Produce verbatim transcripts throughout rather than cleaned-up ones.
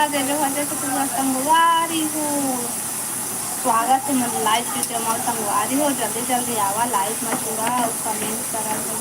जे जो वजह से पूरा संगवारी हो। स्वागत है मोर live video में, संगवारी हो, जल्दी जल्दी आवा live में जुड़ा और comment करा।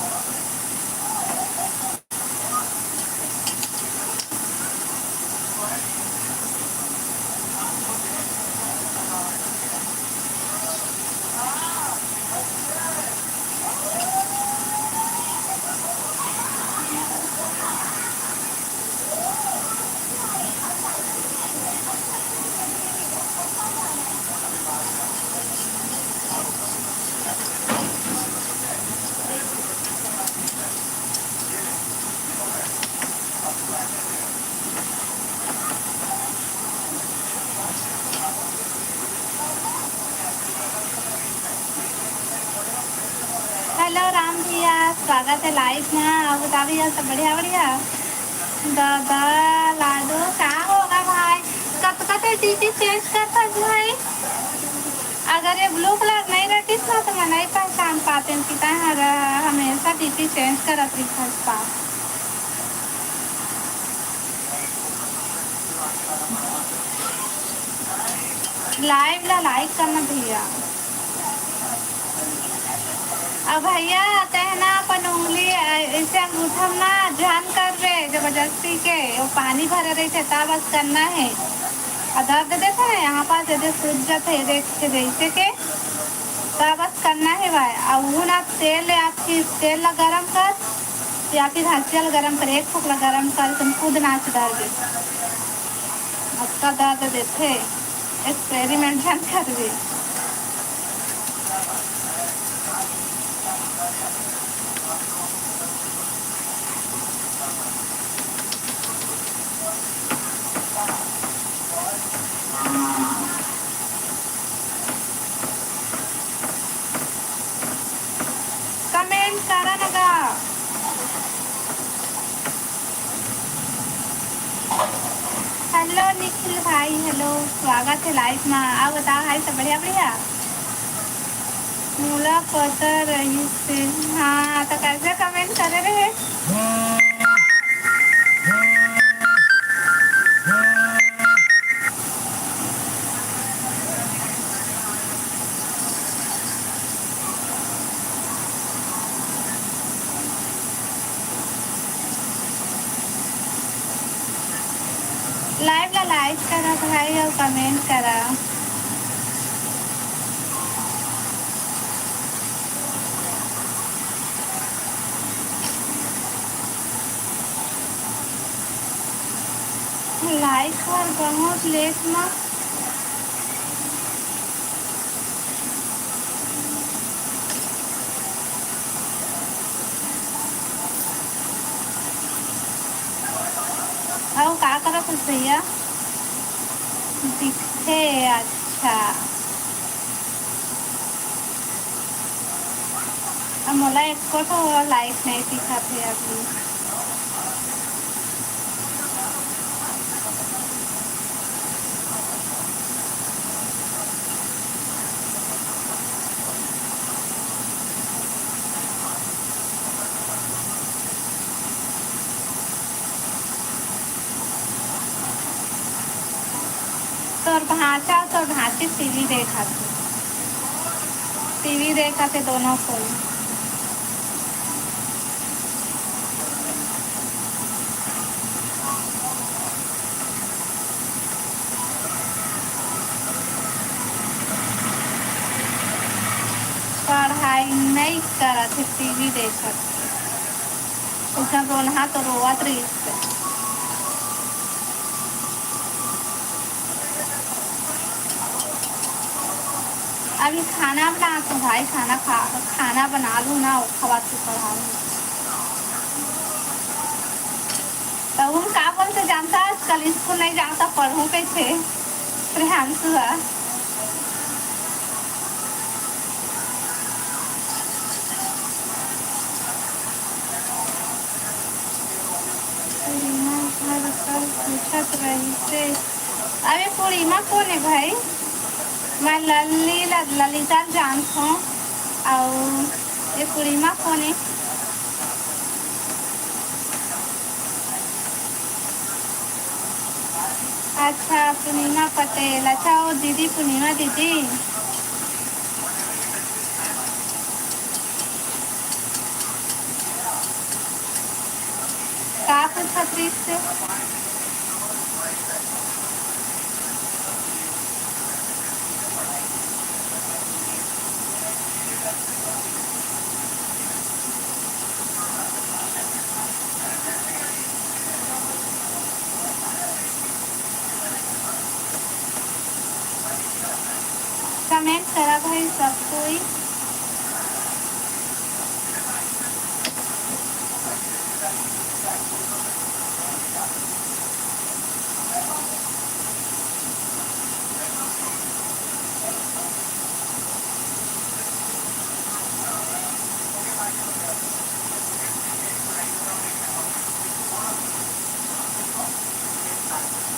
Hello राम भैया, स्वागत है live में। और बता भैया, सब बढ़िया बढ़िया? दादा लाडो, का होगा भाई? कब कब DP change करता है भाई? अगर ये blue colour नहीं रहती ना तो मैं नहीं पहचान पाते कि तैं हर हमेशा DP change करत रहिथस का। Live ला like करना भैया। अब भैया, तैं ना अपन उंगली, अ, ऐसे अंगूठा में ना झन करबे जबरदस्ती के, वो पानी भरे रहिथे, तब बस करना है। और दर्द देथे ना, यहाँ पास जैसे सूज जाथे, देख के जैसे के, तब बस करना है भाई। और वो ना तेल, या फिर तेल ला गरम कर, या फिर हंसिया ला गरम कर, एक फूक ला गरम कर, तुम खुद नाच डाल दे। अतका दर्द देथे, experiment झन करबे। Comment करा न गा। Hello निखिल भाई, hello, स्वागत है live में। आओ बताओ, हाय सब बढ़िया बढ़िया? मोला पता रहिस हे। हाँ, तो कैसे comment करे रहे? Live ला like करा भाई और comment करा। Like हर बहुत late मा। अउ का करत हस भैया? दिखथे, अच्छा। अब मोला एको ठो like नहीं दिखत हे अभी। तोर भांचा, तोर भांची टीवी देखत हे। टीवी देखत हे दोनों कोई। पढ़ाई नई करत हे, टीवी देखत हे। उठन रोनहा तो रोवत रहिस। अभी खाना बनात हूँ भाई, खाना खा, खाना बना लूँ ना, खवात के पढ़ाऊँ। तो हम का बोलते जानता, आजकल स्कूल नहीं जाता, पढ़ूँ कैसे? प्रियांशु है। पूर्णिमा हर साल पूछत रहिसे। अरे पूर्णिमा कोन हे भाई? मैं लली ल-, ललिता ल जानत हूँ। अउ ये पूर्णिमा कोन हे? अच्छा, पूर्णिमा पटेल। अच्छा, वो दीदी, पूर्णिमा दीदी। का पूछत रहिस? Comment करा भाई सब कोई।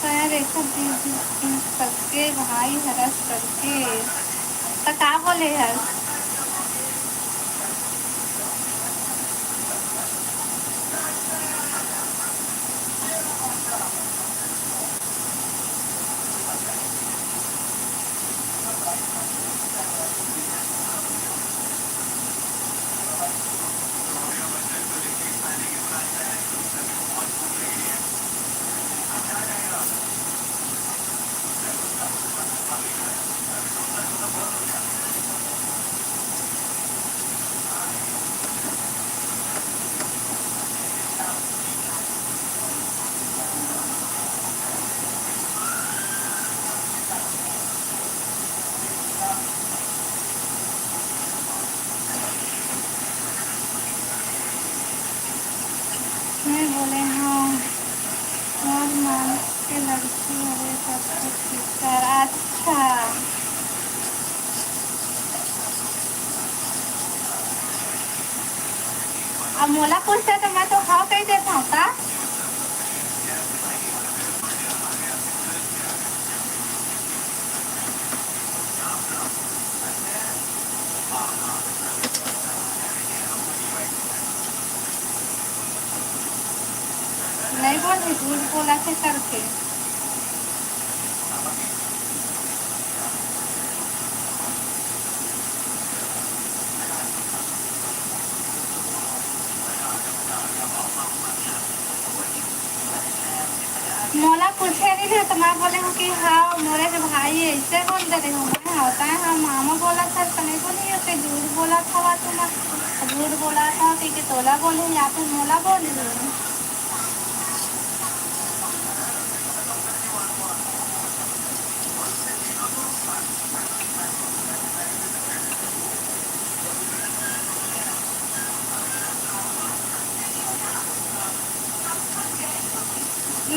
तैं रेखा दीदी के सगे भाई हरस करके, त का बोले हस? मैं बोले हँव, मोर मन के लड़की हरे, सब कुछ ठीक कर। अच्छा, अब मोला पूछता तो मैं तो हाँ कह देता हूँ का? नहीं बोले, झूठ बोला थे करके। मोला पूछे रहिस हे, त मैं बोले हँव कि हाँ, मोरे के भाई हे, अइसे बोल दे रहे हँव मैं। हाँ, तैं ह मामा बोलत हस, त नहीं बोले हँव कि झूठ बोलत हवा तुम, झूठ बोलत हवा कि, कि तोला बोले या फिर मोला बोले हँव।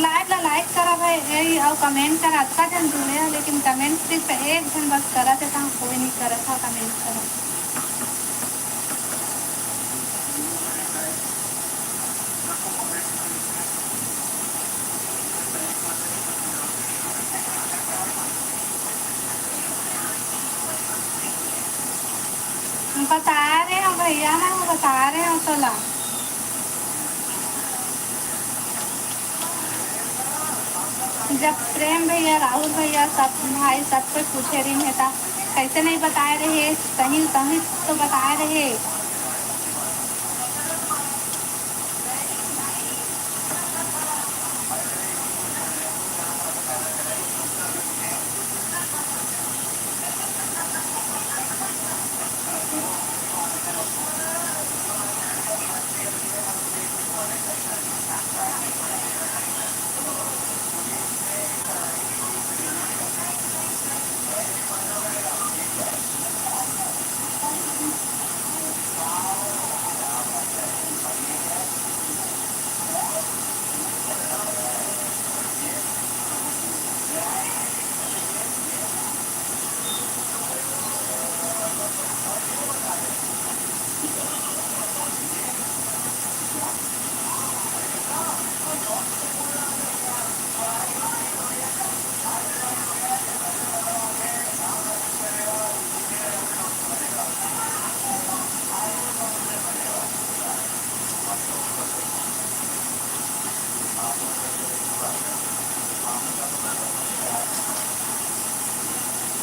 Live ला like करा भाई, ए, अउ comment करा। अतका झन जुड़े हे, लेकिन comment सिर्फ एक झन बस करत हे, तहाँ कोई नहीं करत हे comment करा। बता रहे हँव भैया, मैं बता रहे हँव तोला। जब प्रेम भैया, राहुल भैया, सब भाई, सब कोई पूछे रहिन हे, त कइसे नहीं बताए रहे? सही, सही तो बताए रहे।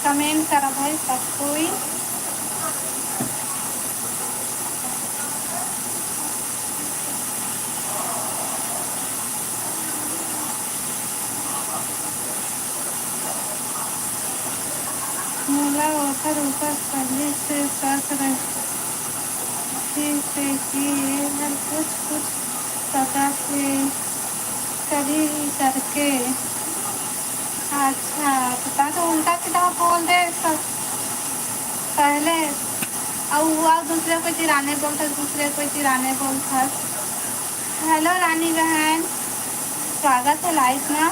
कमेंट करा भाई सब कोई। मोला ओखर ऊपर पहले से शक रहिस कि ये हर कुछ कुछ सकत हे, कभी भी करके। अच्छा, त तैं तो उल्टा सीधा बोल दे सब पहले, अउ वो दूसरे कोई चिराने बोलथस, दूसरे कोई चिराने बोलथस। हेलो रानी बहन, स्वागत हे लाइव में।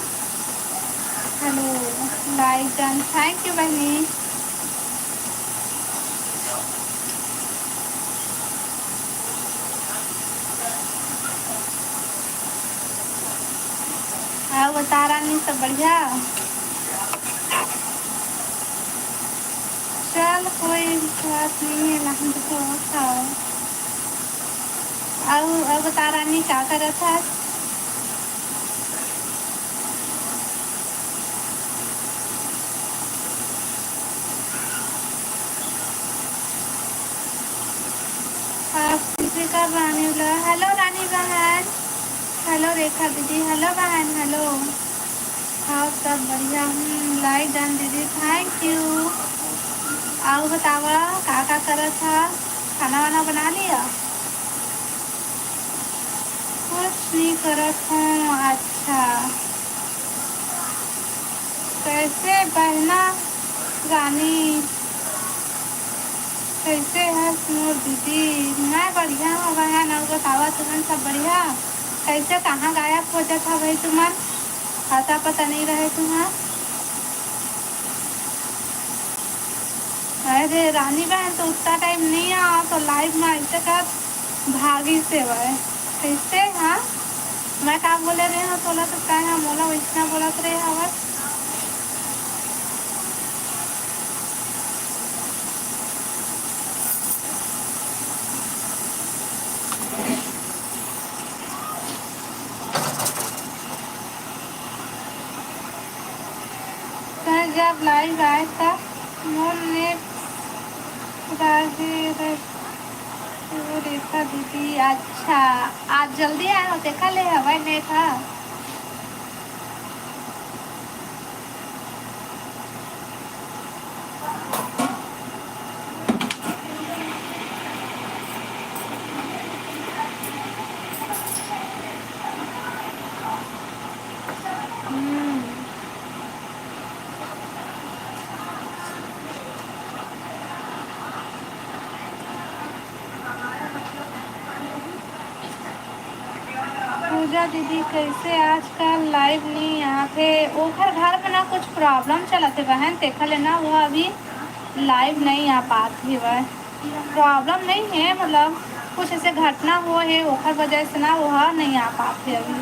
Hello, live done, thank you बहनी। अउ बता रानी, सब बढ़िया? चल, कोई बात नहीं है, नहा धो खाओ। अउ, अउ बता रानी, का करत हस? आप किसी का रानी ला, हेलो रानी बहन, हेलो रेखा दीदी, हेलो बहन, हेलो। हाँ, सब बढ़िया। हम्म, लाइक डन दीदी, थैंक यू। अउ बतावा, का का करत हा? खाना वाना बना लिया? कुछ नहीं करत हूँ। अच्छा, कैसे बहना रानी, कैसे हस मोर दीदी? मैं बढ़िया हूँ बहन। अउ बतावा, तुमन सब बढ़िया? कैसे, कहाँ गायब हो जात हा भाई तुमन? अता पता नहीं रहे तुम्हार। अरे रानी बहन, तो उतना टाइम नहीं आवा तो लाइव में ऐसे कर भागी से वह कैसे? हाँ, मैं का बोले रहे हूँ तोला, तो कहे हम मोला वैसना बोलत रहे हवस। तैं जब लाइव आए त मोर नेट बाजे रहे। वो रेखा दीदी, अच्छा, आज जल्दी आए हो, देखा ले हवाई नेट हा। हम्म। पूजा दीदी, कैसे आजकल लाइव नहीं आत हे? ओखर घर में ना कुछ प्रॉब्लम चलत हे बहन, तेखर ले ना वो अभी लाइव नहीं आ पात हे। वह प्रॉब्लम नहीं है, मतलब कुछ ऐसे घटना हुआ है, ओखर वजह से ना वो नहीं आ पात हे अभी।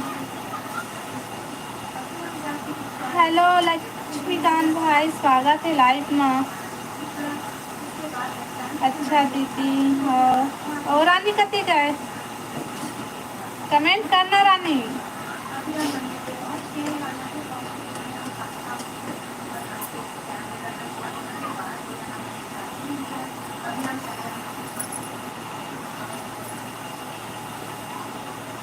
हेलो लक्ष्मीकांत भाई, स्वागत है लाइव में। अच्छा दीदी, हाँ। और रानी कति गए? कमेंट करना रानी।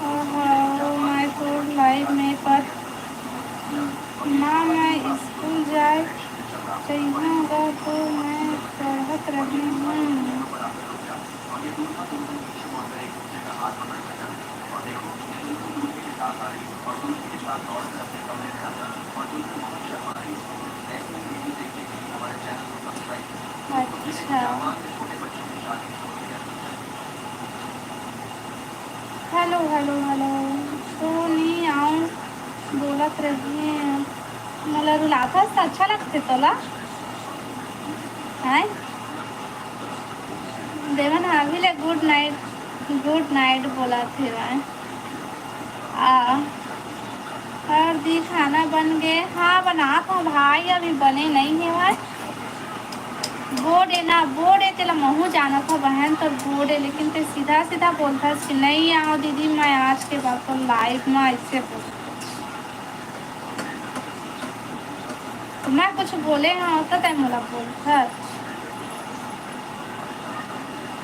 ओहो, मैं तो लाइव में पर माँ, मैं स्कूल जाए रहिहूँ गा, तो मैं पढ़त रही हूँ। अच्छा। Hello, hello, hello. तो नहीं आऊँ, बोलत रहिए। मोला रुलाथस त अच्छा लगथे तोला? हैं? देवन अभी ले गुड नाइट, गुड नाइट बोलत हे। आ, और दी खाना बन गए? हाँ, बनात हूँ भाई, अभी बने नहीं हे भाई। बोर्ड ए ना, बोर्ड ए, तेला महू जानत हो बहन, तो बोर्ड ए, लेकिन ते सीधा सीधा बोलथस कि नहीं आओ दीदी, मैं आज के बाद तो लाइव में ऐसे बोल। मैं कुछ बोले हँव त तैं मोला बोलथस।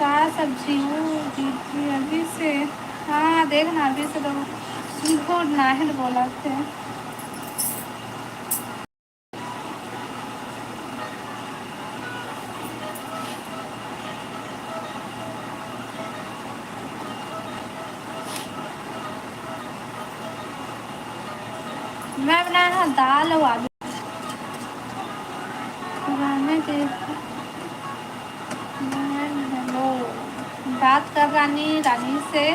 का सब्जी वो दीदी अभी से? हाँ, देख ना, अभी से तो झूठ नाहीं बोलथे। मैं बनाए हँव दाल अउ आलू। रानी के, हेलो, बात कर रानी, रानी से।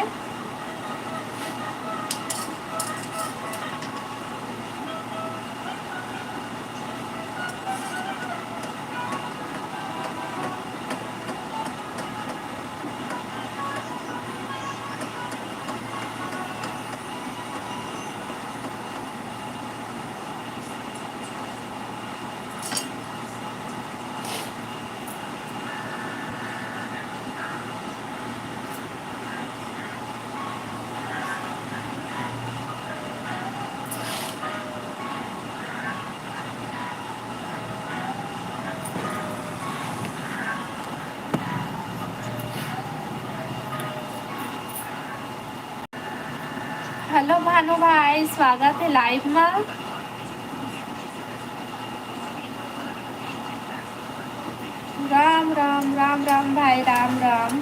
हेलो भानु भाई, स्वागत हे live मा। राम राम, राम राम भाई, राम राम।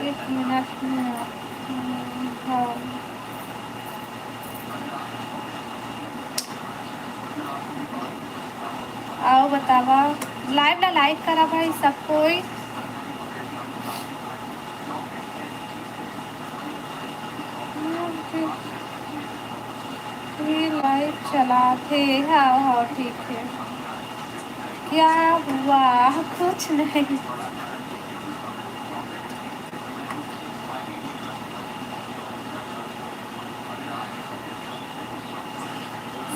एक मिनट में, हाँ। अउ बतावा, live ला like करा भाई सब कोई। ये live चलाथे, हाँ, हाँ, ठीक है। क्या हुआ? कुछ नहीं।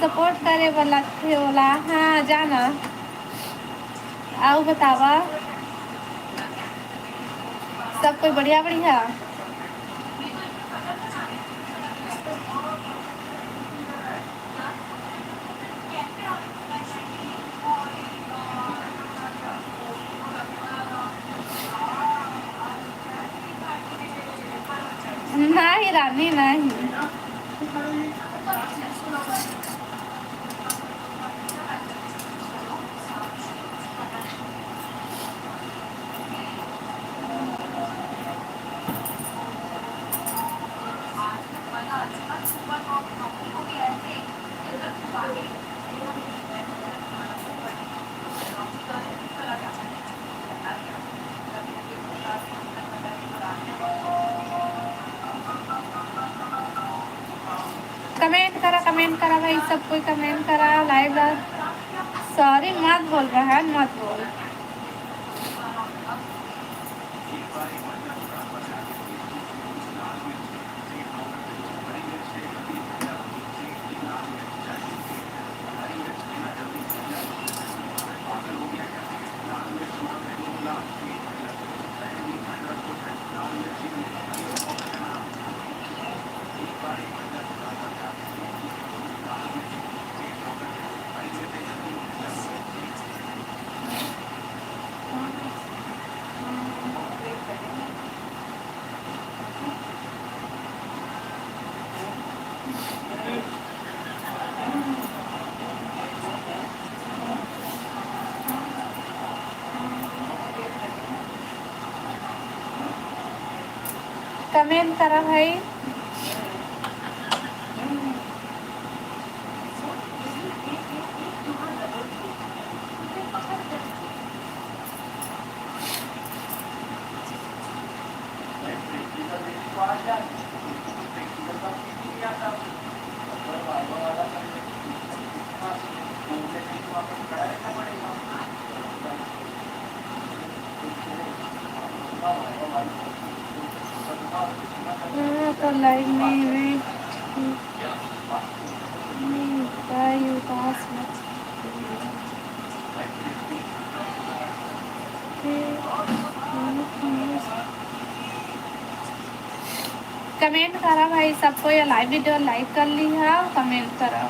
Support करे बर लगथे ओला। हाँ, जाना। अउ बतावा, सब कोई बढ़िया, बढ़िया? नहीं रानी, नहीं। Comment करा, comment करा भाई, सब कोई comment करा। Live ला sorry मत बोल बहन, मत बोल। Comment करा भाई। हाँ, तो live में wait। नहीं, भाई, उदास मत। कमेंट करा भाई, सबको ये लाइव वीडियो लाइक कर ली है, कमेंट करा।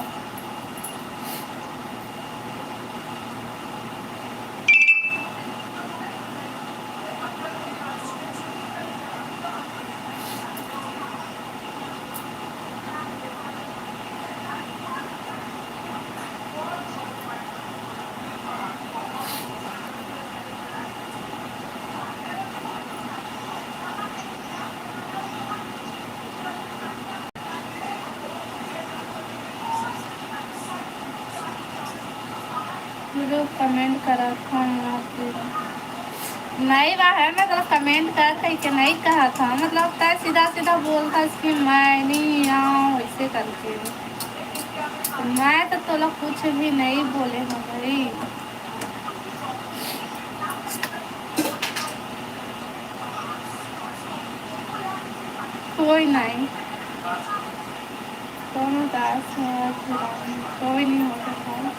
लोग कमेंट करत हन, नहीं बा है ना, तो कमेंट कर कह के नहीं कहत हन। मतलब, तय सीधा सीधा बोलता कि मैं नहीं आऊँ, ऐसे करके। मैं तो तोला कुछ भी नहीं बोले हूँ भाई। कोई नहीं, कोनो दास है, कोई नहीं होता है।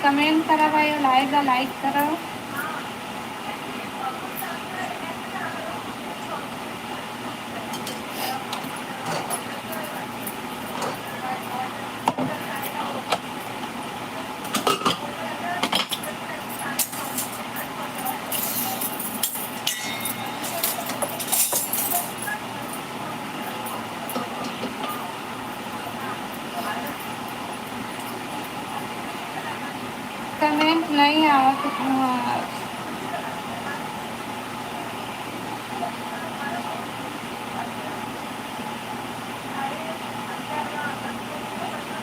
कमेंट करा भाई, लाइव ला लाइक करा। कमेंट नहीं आवत हे तुम्हार।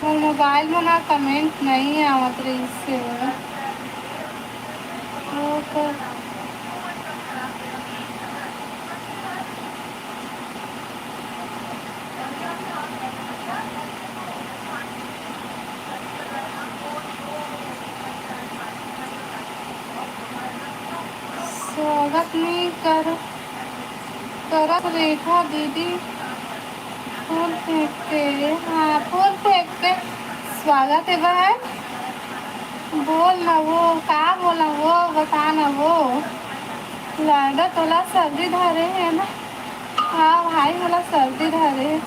मोर मोबाइल में ना कमेंट नहीं आवत रहिस हे। वो तो स्वागत नहीं कर, करत रेखा दीदी। फूल फेंक के, हाँ, फूल फेंक के स्वागत हे बहन। बोल ना वो, का बोला वो, बता ना वो। लाडो तोला सर्दी धरे हे ना? हाँ भाई, मोला सर्दी धरे हे।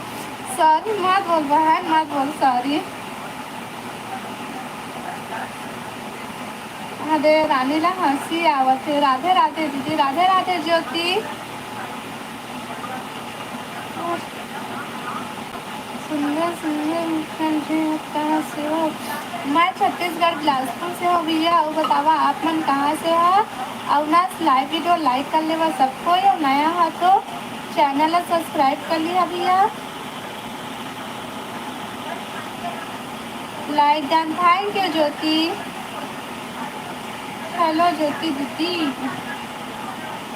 सॉरी मत बोल बहन, मत बोल सॉरी। अरे रानी ला हंसी आवत हे। राधे राधे दीदी, राधे राधे ज्योति। सुंदर सुंदर मुखन जी, कहाँ से हो? मैं छत्तीसगढ़ बिलासपुर से हो भैया। और बतावा आप मन कहाँ से हो? और ना लाइव वीडियो लाइक कर लेवा सब कोई, और नया हो तो चैनल ला सब्सक्राइब कर लिया भैया। Like done, thank you Jyoti. Hello Jyoti दीदी,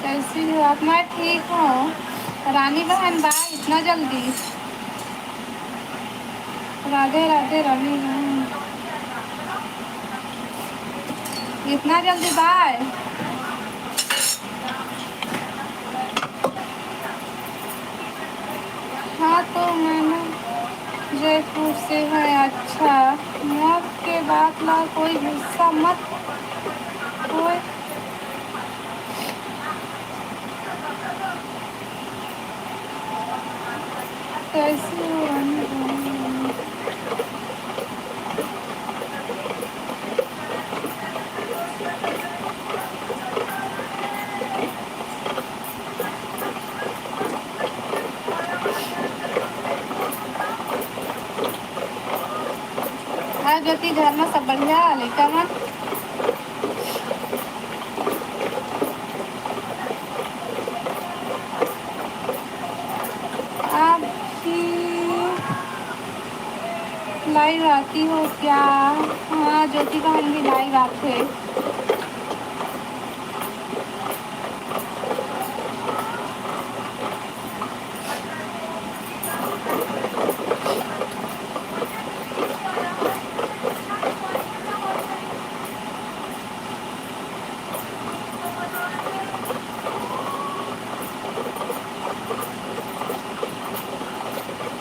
कैसी हो आप? मैं ठीक हूँ। रानी बहन, बाय, इतना जल्दी? राधे राधे रानी बहन, इतना जल्दी बाय? हाँ, तो मैं ना जयपुर से है। अच्छा, मोर के बात ला कोई गुस्सा मत होए। कैसे हो रानी बहन? ज्योति, घर में सब बढ़िया, लइका मन? आप भी live आती हो क्या? हाँ, ज्योति बहन भी live आथे।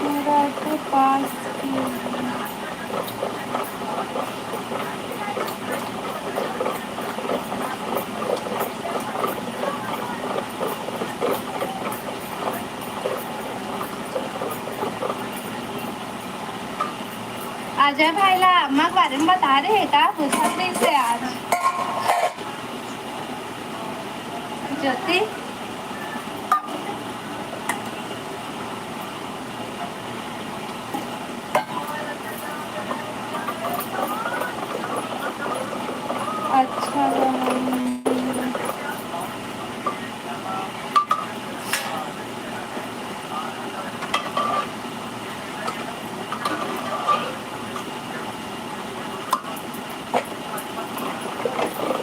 मेरा तो पास की। अजय भाई ला अम्मा के बारे में बता रहे का? पूछत रहिस हे आज। ज्योति? अच्छा बहन।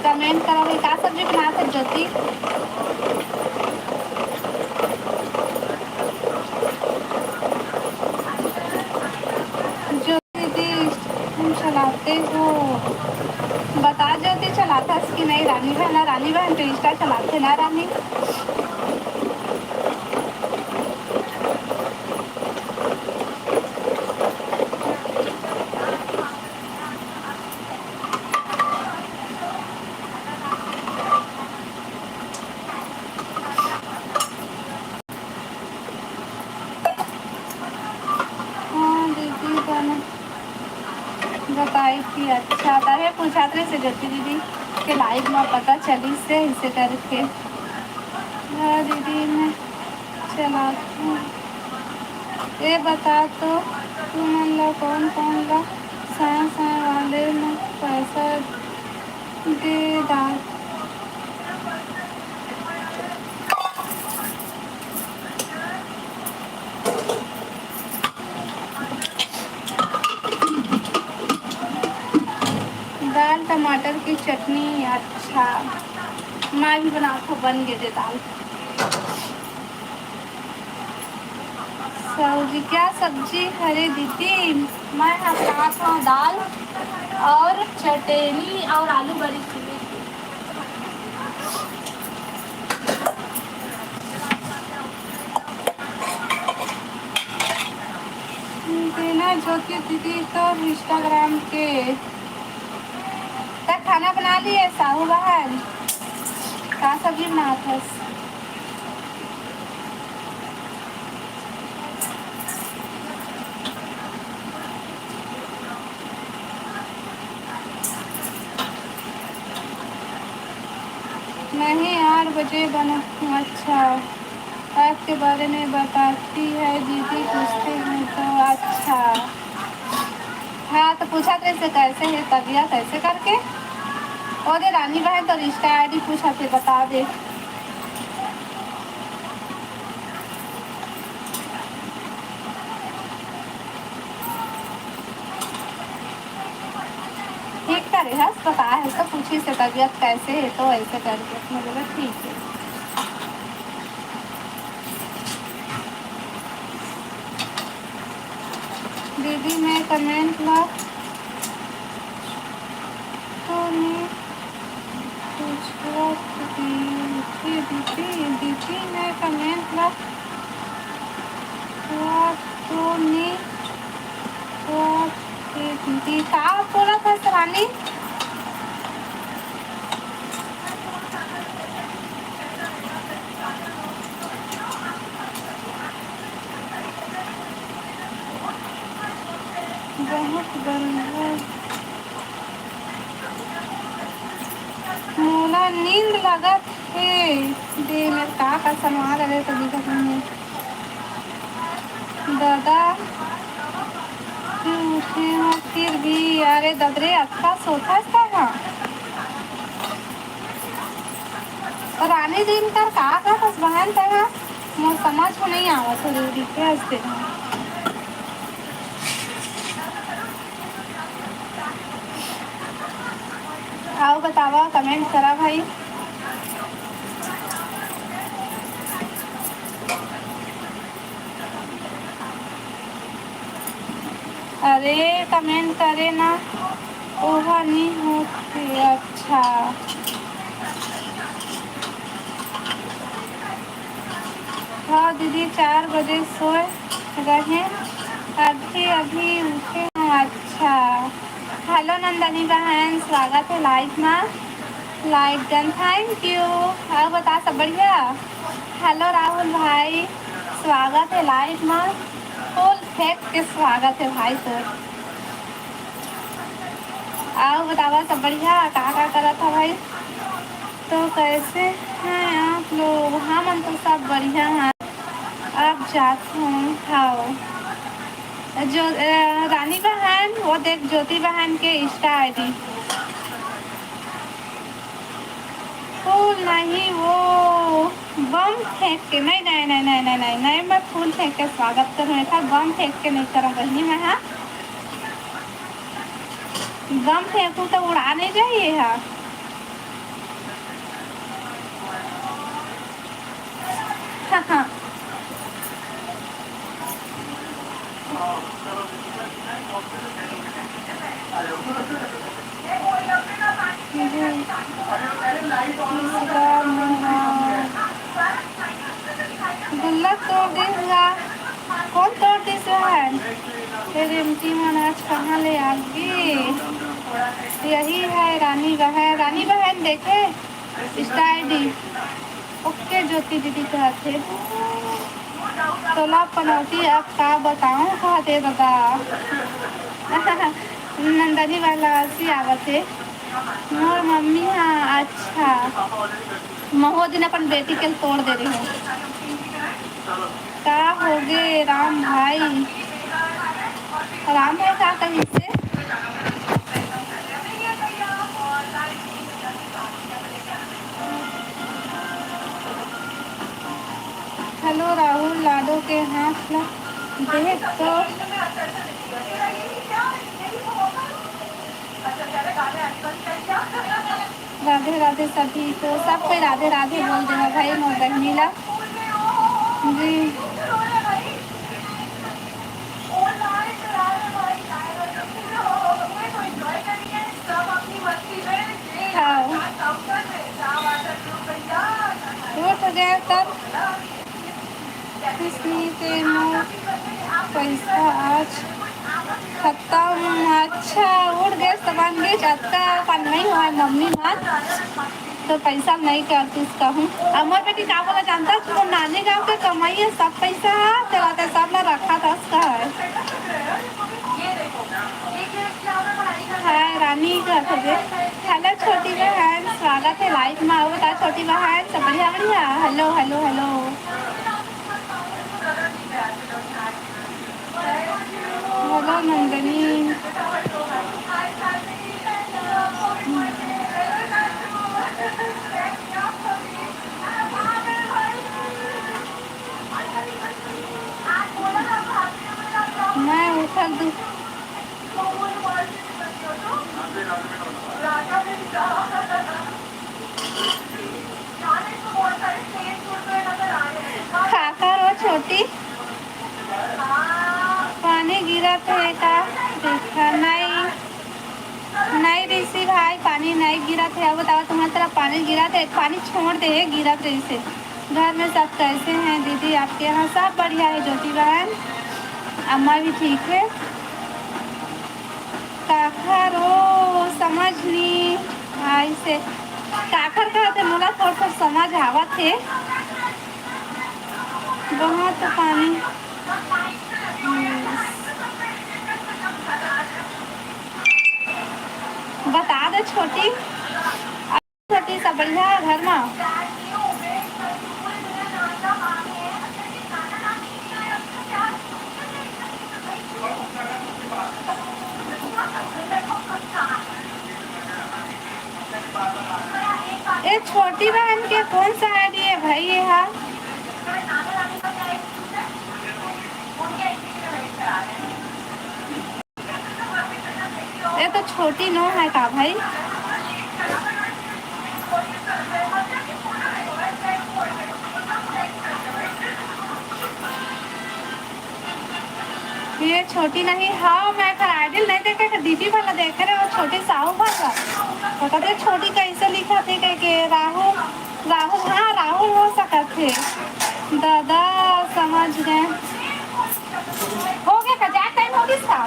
Comment करो भाई, का सब्जी बनात हे ज्योति? ज्योति दीदी, तुम चलाते हो? बता ज्योति, चलाथस कि नहीं? रानी बहन, रानी बहन तो Insta चलाथे ना रानी? हाँ दीदी, बन बताई थी। अच्छा, तभे पूछत रहिस हे ज्योति दीदी के live में पता चलिस हे, इसे करके। हाँ दीदी, मैं चलाती हूँ। ए बता तो, तुमन ला कौन कौन ला साय साय वाले में पैसा दे दा? दाल टमाटर की चटनी, अच्छा, मैं भी बनात हूँ, बन गे दे दाल। सब्जी, क्या सब्जी हरे दीदी? मैं ह बनात हव दाल और चटनी और आलू बरी। बिना ज्योति दीदी तो Instagram के। त खाना बना लिए साहू बहन? का सब्जी बनात हस? नहीं, आठ बजे बना। अच्छा, ऐप के बारे में बताती है दीदी, पूछते हैं तो। अच्छा, हाँ, तो पूछत रहिस हे कैसे है तबियत, ऐसे करके। ओ दे रानी बहन, तो Insta ID पूछत हे, बता दे। ठीक करे हस, तो का है, तो पूछिस हे तबियत कैसे है, तो ऐसे करके मैं बोला ठीक है। दीदी, मैं comment ला तो नहीं पूछत रहिस हे दीदी, दीदी, मैं comment ला तो नहीं पूछत रहिस हे दीदी, का बोलत हस रानी? बहुत बढ़िया। मोला नींद लगत हे। दे मेर का का सलवा रहे तो दिखत नहीं हे। दादा, उठे हो फिर भी, अरे ददरे, अतका सोथस तैं हा? रानी दिन कर का कहथस बहन तैं हा? मोर समझ में नहीं आवत हो दीदी, के हंसते हैं। अउ बतावा, comment करा भाई। अरे comment करे ना, ओहा नी होथे। अच्छा, हाँ दीदी, चार बजे सोए रहें, अभी अभी उठे हूँ। अच्छा, hello नंदनी बहन, स्वागत है live मा। Like done, thank you। अउ बता, सब बढ़िया? Hello राहुल भाई, स्वागत है live मा। फूल फेंक के स्वागत है भाई तोर। अउ बतावा, सब बढ़िया? का का करत हव भाई? तो कैसे हैं आप लोग? हमन तो सब बढ़िया हैं। अब जात हूँ, हाँ। जो, अ, रानी बहन, वो देख, ज्योति बहन के Insta ID। फूल नहीं, वो बम फेंक के, नहीं, नहीं, मैं फूल फेंक के स्वागत करूँ, एकर बम फेंक के नहीं करम बहिनी मैं, हाँ। बम फेंकू तो उड़ा नहीं जाइए, हाँ। गुल्लक तोड़ दिस गा। कौन तोड़ दिस गा? ये रिमटी मन आज कहाँ ले आ गे? यही है रानी बहन। रानी बहन देखे, Insta ID। OK ज्योति दीदी कहत हे। तोला पनौती अब का बताऊं कहत हे दादा। नंदनी वाला असी आवत हे। मोर मम्मी हा, अच्छा। महू दिन अपन बेटी के तोड़ दे रहे हो। का होगे राम भाई? राम भाई का कहिसे? Hello राहुल, लाडो के हाथ ला देख तो। राधे राधे सभी को, सब कोई राधे राधे बोल देना भाई मोर बहनी ला। जी। हाँ। उठ गए तब। किसनी के मोर पैसा आज खत्म। अच्छा, उठ गए सब, अतका अपन नहीं हुआ मम्मी मन। तो पैसा नहीं करतीस कहूँ। अब मोर बेटी का बोला जानता, तो नानी गाँव के कमाई है, सब पैसा चलाते, सब ला रखा था उसका है। हाय रानी का थे। Hello छोटी बहन, स्वागत है live में। आओ बता छोटी बहन, सब बढ़िया बढ़िया। Hello hello hello। Hello Nandini. मैं उठल दू। काकर ओ छोटी, पानी गिरत हे का? देखा नहीं, नहीं ऋषि भाई, पानी नहीं गिरत हे। अब बताओ, तुम्हारी तरफ पानी गिरत हे? पानी छोड़ दे, गिरत रहिसे। घर में सब कैसे हैं दीदी आपके यहाँ? सब बढ़िया है ज्योति बहन, अम्मा भी ठीक है। काखर ओ समझ नी आइसे। काखर कहते मोला थोड़ा थोड़ा समझ आवत हे। बहुत पानी। बता दे छोटी। छोटी सब बढ़िया है घर में? छोटी बहन के कौन सा आईडी है भाई ये हा? ये तो छोटी नो है का भाई? ये छोटी नहीं, हाँ, मैं एकर आइडियल नहीं देखे, एकर डीपी वाला देखे रहे, वो छोटी साहू वाला। तो कहते छोटी कैसे लिखा थे, कह के राहुल, राहुल, हाँ, राहुल हो सकत थे। दादा, समझ गए। हो गया का? जाए टाइम हो गया इसका?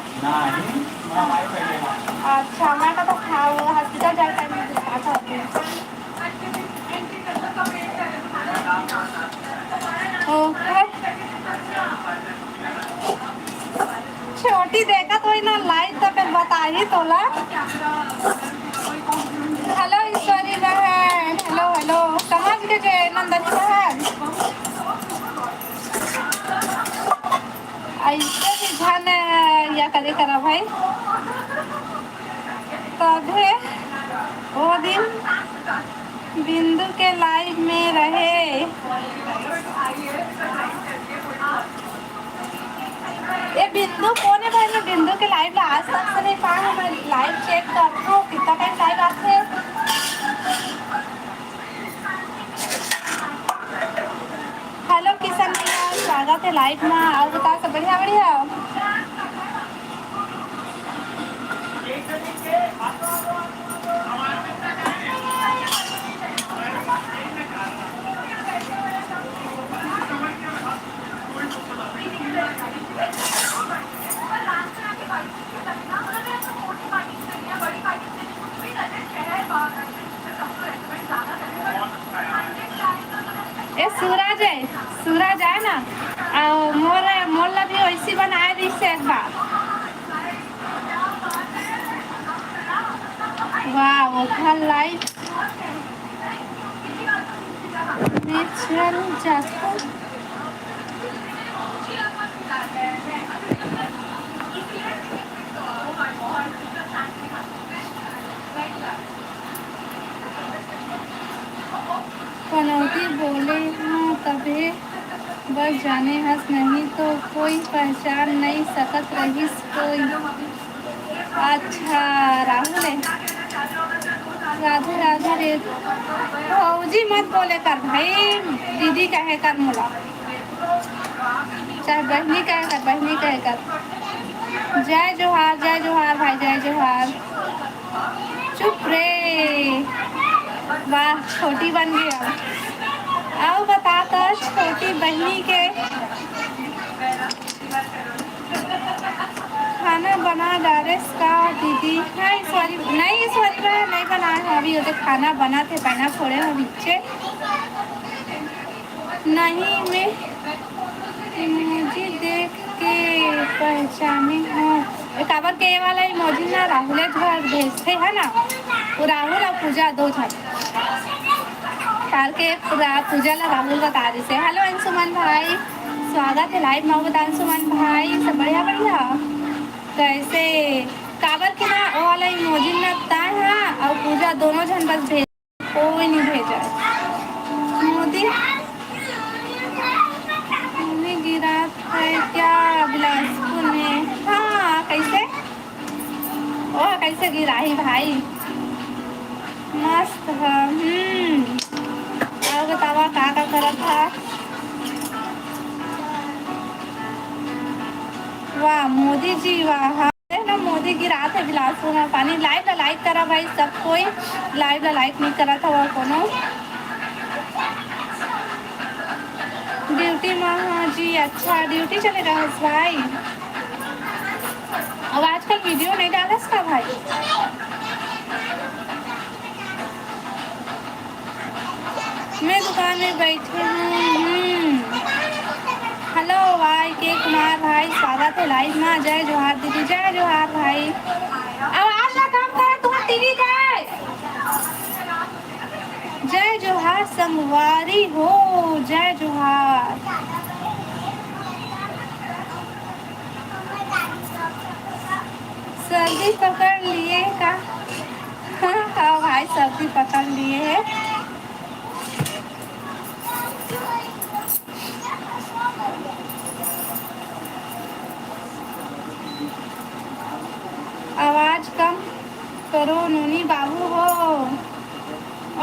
अच्छा, मैं कहता था, वो हॉस्पिटल जाए टाइम हो गया था। ओके। छोटी देखत होई ना लाइव, तो फिर बताही तोला। हेलो ईश्वरी बहन, हेलो, हेलो। समझ के जे नंदनी बहन, ऐसे भी झन या करे करा भाई। तभे वो दिन बिंदु के लाइव में रहे। ये बिंदु कौन है भाई? मैं बिंदु के लाइव ला आज तक से नहीं पाया हूँ। मैं लाइव चेक करता हूँ, कितना टाइम लाइव आते हैं। हेलो किशन भैया, स्वागत है लाइव में। और बताओ, सब बढ़िया? बढ़िया। ए सूरज है, सूरज है ना, आ, मोर, मोर ला भी वैसी बनाए दी से एक बार। वाह, वो घर लाइफ में चल जाता। पनौती बोले हूँ तभे बस जाने हस, नहीं तो कोई पहचान नहीं सकत रहिस कोई। अच्छा, राहुल है। राधे राधे रे। भौजी मत बोले कर भाई, दीदी कहे कर मोला। चाहे बहनी कहे कर, बहनी कहे कर। जय जोहार, जय जोहार भाई, जय जोहार। चुप रे। वाह, छोटी बन गई अब। आओ बता तो छोटी बहनी के खाना बना डारेस का दीदी? हाँ, इस बारी नहीं, इस बारी मैं नहीं बनाए हूँ अभी। वो तो खाना बना थे, बना थोड़े हो बिच्चे। नहीं, मैं इमोजी देख के पहचानी हूँ। ए, काबर के ये वाला इमोजी ना राहुल घर भेजते है ना, वो राहुल और पूजा दो झन करके पूरा पूजा ला राहुल बता रही से। हेलो अंशुमन भाई, स्वागत है लाइव में। बता अंशुमन भाई, सब बढ़िया? बढ़िया। कैसे? काबर के ना वो वाला इमोजी ना ताए हाँ और पूजा दोनों झन बस भेज कोई नहीं भेजा। मोदी, मोदी गिरा है क्या बिलासपुर में? हाँ, कैसे? ओ, कैसे गिराही भाई? मस्त है। हम्म। और बतावा, का का करत है? वाह मोदी जी वाह। देख ना, मोदी गिरात है गिलास में पानी। लाइव ला लाइक करा भाई सब कोई, लाइव ला लाइक नहीं करत हवा कोनो। ड्यूटी में हाँ जी। अच्छा, ड्यूटी चले रहस भाई। अब आजकल वीडियो नहीं डालस का भाई? मैं दुकान में बैठी हूँ। हम्म। हेलो वाई के कुमार भाई, स्वागत है लाइव में। जय जोहार दीदी, जय जोहार भाई। आवाज ना कम करे, तुम टीवी जाए। जय जोहार संगवारी हो, जय जोहार। सर्दी पकड़ लिए का? हाँ भाई, सर्दी पकड़ लिए है।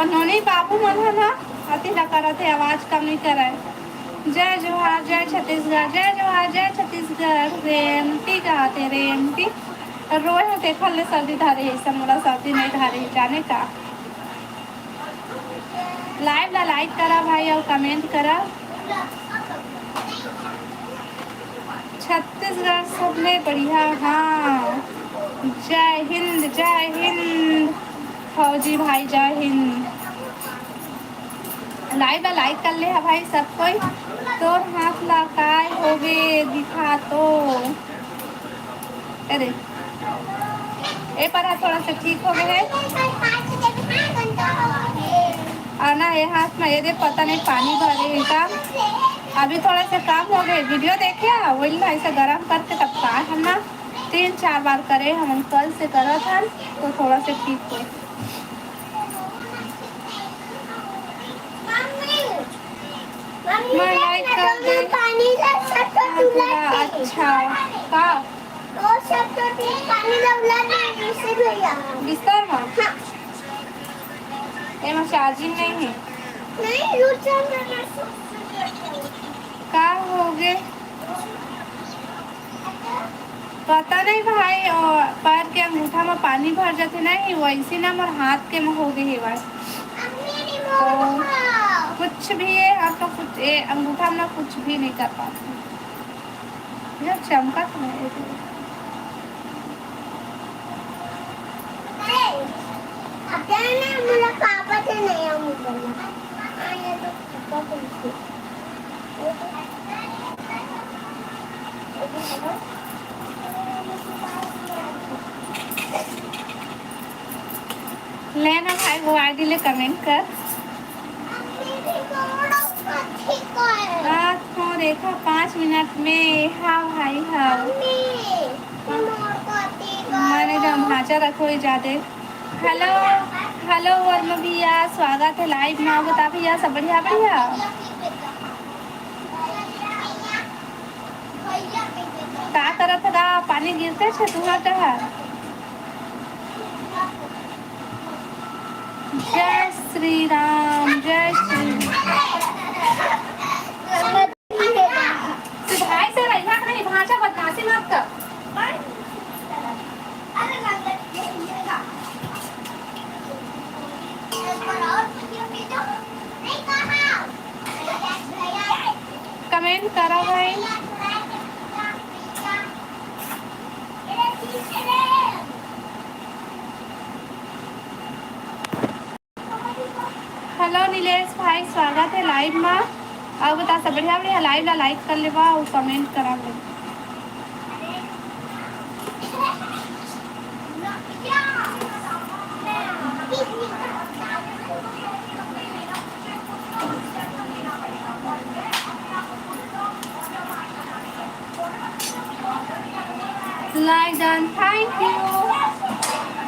नोनी बाबू मन ह ना अति ला करत हे, आवाज कम नहीं करय। जय जोहार, जय छत्तीसगढ़, जय जोहार, जय छत्तीसगढ़। रेमटी गाते रेमटी, रोए हो तेखर ले सर्दी धारे हे, ऐसा मोला सर्दी नहीं धारे हे, जाने का। लाइव ला लाइक करा भाई और कमेंट करा। छत्तीसगढ़ सबले बढ़िया। हाँ, जय हिंद, जय हिंद फौजी भाई, जय हिंद। लाइव ला लाइक कर ले हा भाई सब कोई। तोर हाथ ला काय होगे, दिखा तो। अरे, ए पर हा थोड़ा सा ठीक हो गए है। और ना ये हाथ में ये दे पता नहीं पानी भरे है का। अभी थोड़ा सा कम हो गए, वीडियो देखे हा, वही ना ऐसे गरम करके तब का हम ना तीन चार बार करे, हम कल से करत हन तो थोड़ा से ठीक हो। मम्मी, मम्मी, मैं लाइक कर दे। पानी ला सब तो हाँ, दुलट थोड़ा के। अच्छा। का? वो सब तो तीन पानी ला उलट के, जैसे भैया। बिस्तर में? हाँ। एमा चार्जिंग नहीं है। नहीं, लूट चल रहा है। का हो गए? पता नहीं भाई, अ, पैर के अंगूठा में पानी भर जाथे नहीं, वैसे ना मोर हाथ के में हो गए हे बस। तो कुछ भी है, हम तो कुछ, ए, अंगूठा में कुछ भी नहीं कर पाते। ये चमका तो नहीं है। अब जाना, मुझे पापा से नहीं आऊंगा। हाँ, ये तो पापा को ले ना भाई, वो आईडी ले कमेंट कर। हाँ, तो देखो पाँच मिनट में। हाँ भाई, हाँ। मैंने जो भांचा रखो ही जाते। हेलो, हेलो वर्मा भैया, स्वागत है लाइव में। बता भैया, सब बढ़िया, बढ़िया। का करत हगा? पानी गिरते छे तुहर डहर? जय श्री राम, जय श्री। तू भाई से रहिया के नहीं, भांचा बदमाशी मत कर। कमेंट करा भाई। हेलो नीलेश भाई, स्वागत है लाइव में। और बता सब बढ़िया, बढ़िया। लाइव ला लाइक कर लेवा और कमेंट करा ले। Like done, thank you।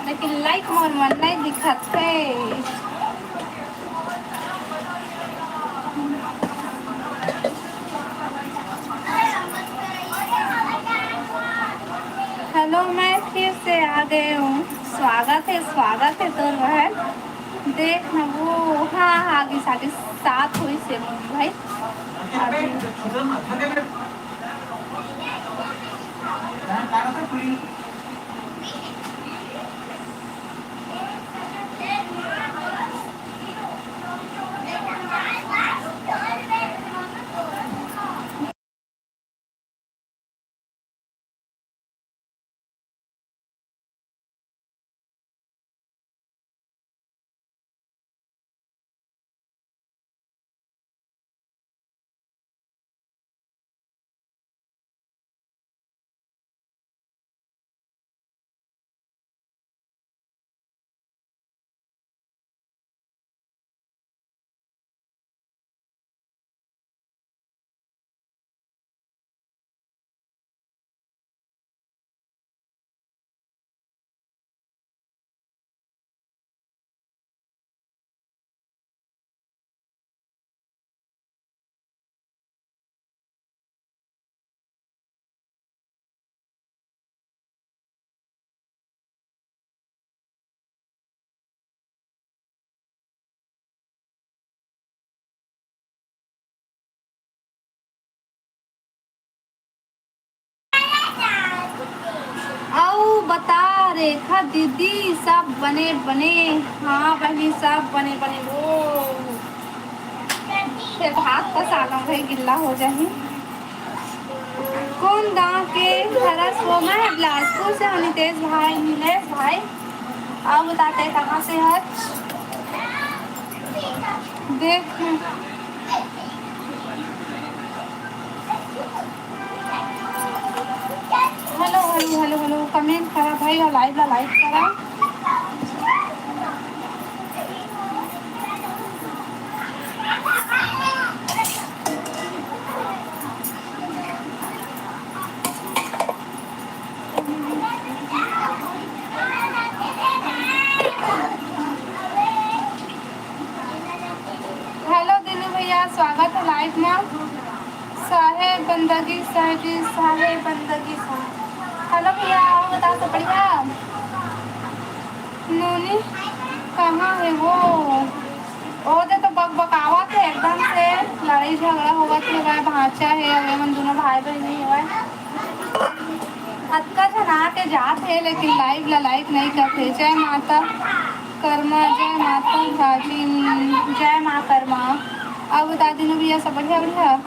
लेकिन लाइक मोर मन नहीं दिखत है। हेलो, मैं फिर से आ गए हूँ। स्वागत है, स्वागत है तोर बहन। देख ना वो, हाँ, हाँ, आगे साढ़े सात हुई से भाई। बता रेखा दीदी, सब बने बने? हाँ बहिनी, सब बने बने। ओ, फेर भात पसा लो भाई, गिल्ला हो जाही। कोन गांव के हरस वो? मैं बिलासपुर से हूँ, नितेश भाई, नीलेश भाई। अउ बता तैं कहाँ से हच? देख, hello hello hello hello, comment करा भाई अउ live ला like करा। Hello दीनू भैया, स्वागत हे live में। साहे बंदगी साहे जी, साहे बंदगी साहे। Hello भैया, अउ बता, सब बढ़िया? नोनी कहाँ हे वो? ओ दे तो बकबकावत हे एकदम से, लड़ाई झगड़ा होवत हे, ओकर भांचा हे, अउ एमन दूनों भाई बहिनी हवय। अतका झन आके जात हे, लेकिन live ला like नइ करत हे। जय माता कर्मा, जय माता राजिन, जय माँ कर्मा। अउ बता दीनू भैया, सब बढ़िया बढ़िया?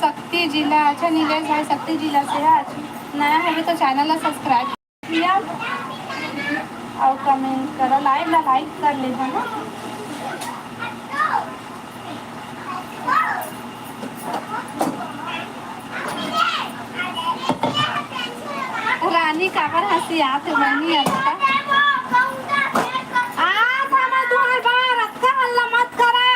शक्ति जिला, अच्छा नीलेश भाई शक्ति जिला से हे। आज नया होबे तो channel ला subscribe किया अउ comment करो, live ला like कर लेना ना। रानी काबर हंसी आत हे बहिनी अतका? आ, थामा तुहर बार अतका हल्ला मत करा।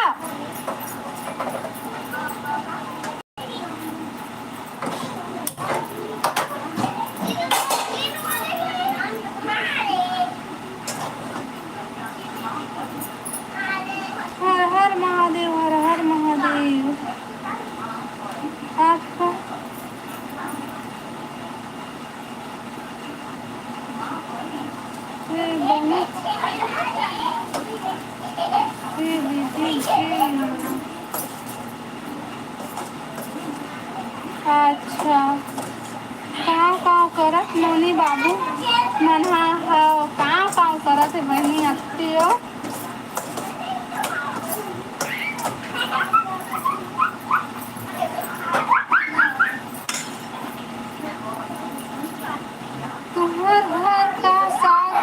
हर हर महादेव, हर हर महादेव। आपको ए, बहुत। ए, दीदी, ए। अच्छा, कांव कांव करत नोनी बाबू मन हा, हव, कांव कांव करत हे बहिनी अत्ते ओ। तुंहर घर का साग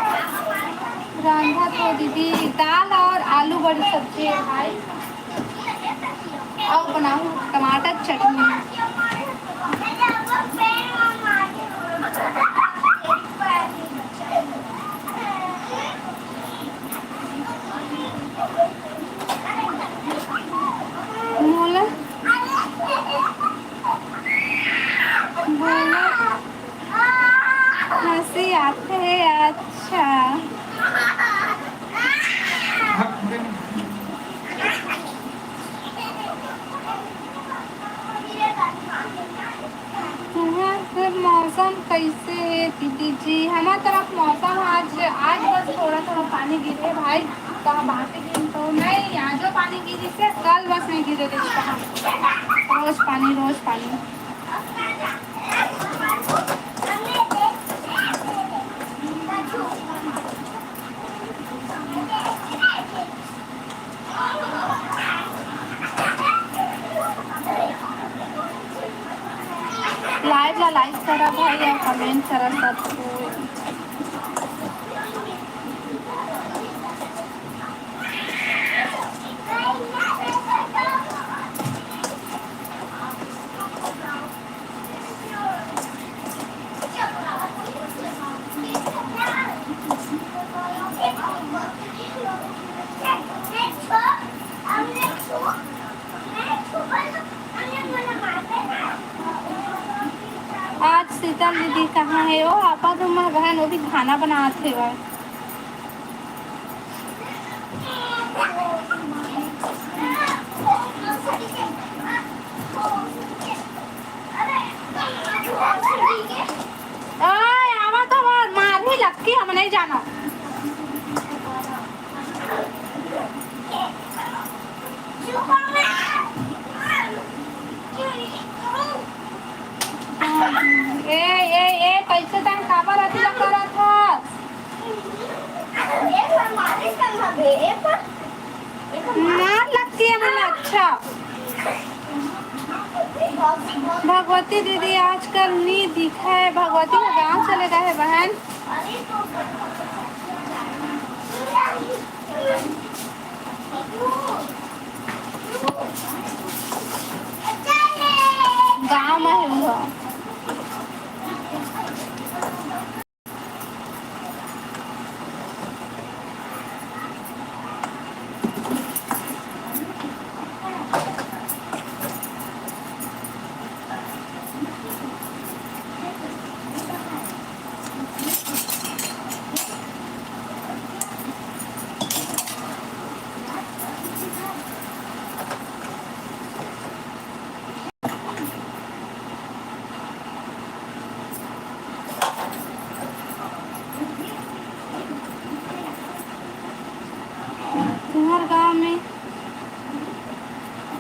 रांधत हो दीदी? दाल और आलू बड़ी सब्जी है भाई। अउ बनाहूँ टमाटर चटनी। मोला बोला हंसी आथे, अच्छा। तुंहर तरफ मौसम कइसे हे दीदी जी? हमर तरफ मौसम आज, आज बस थोड़ा थोड़ा पानी गिरे भाई, तो बाकी दिन तो नहीं, आजो पानी गिरिस हे, कल बस नहीं गिरे रिहिस हे। रोज पानी, रोज पानी। Live ला like करा भाई अउ comment करा सब कोई। आज शीतल दीदी कहाँ हे? ओ, आपा तो मैं बहन, वो भी खाना बनात हे। ओए, आवा तो मार, मारही लक्की, हम नहीं जानो। ए, ए, ए, कैसे तैं काबर अति करत हो? मार लगती है मन अच्छा। भगवती दीदी आजकल नी दिखे, भगवती ह गाँव चले गए हे बहन। गाँव में है वो। तुम्हर गांव में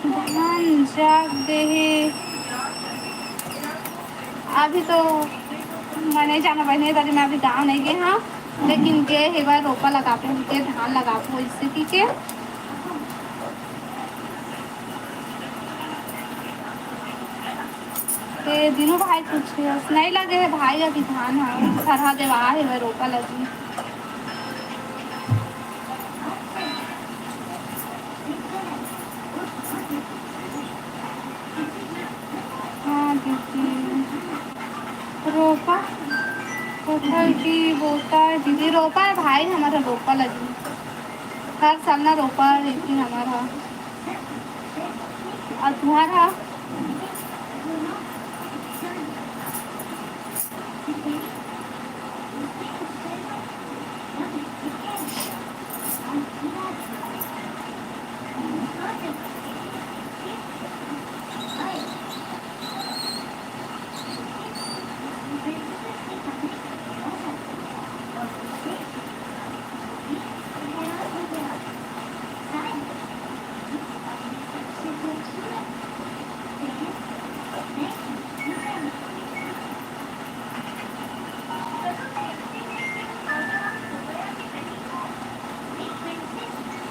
धान जाग दे हे। अभी तो मैं नहीं जाना बहने, तारी मैं अभी गांव नहीं गए हाँ, लेकिन गे हे बार रोपा लगाबो के, धान लगाबो इससे की के। ते दिनू भाई कुछ नहीं लगे है भाई, अभी धान ह थरहा देवा हे, वह रोपा लगी। हाँ दीदी, रोपा, रोपा की बोता है दीदी, रोपा है भाई, हमारा रोपा लगी, हर साल ना रोपा रहती हमारा। अउ तुंहर ह?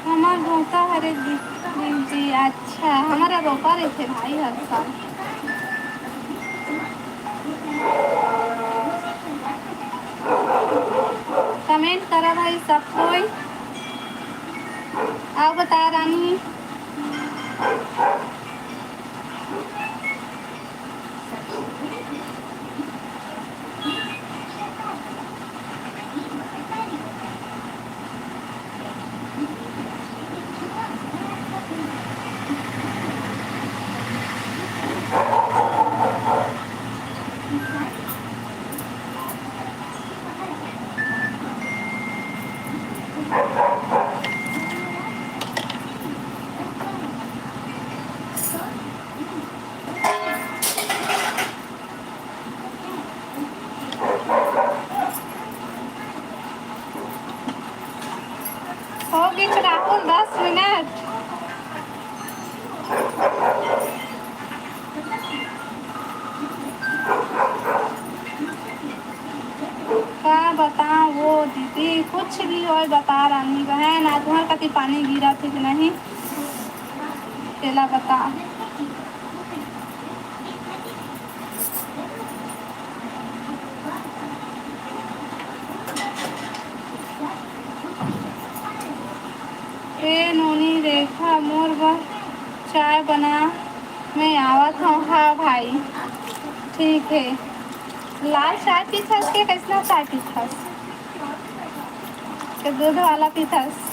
हमर रोपा हरे दीदी, अच्छा, हमारा रोपा रहिथे भाई हर साल। Comment करा भाई सब कोई। अउ बता रानी। हो गई राहुल, दस मिनट। का बताओ वो दीदी, कुछ भी होय बता रानी बहन, आज तुम्हारे कति पानी गिरा थे कि नहीं, तेला बता। ए नोनी रेखा, मोर बर चाय बना, मैं आवत हूँ। हाँ भाई, ठीक है। लाल चाय पीथस के कैसना चाय पीथस? के दूध वाला पीथस।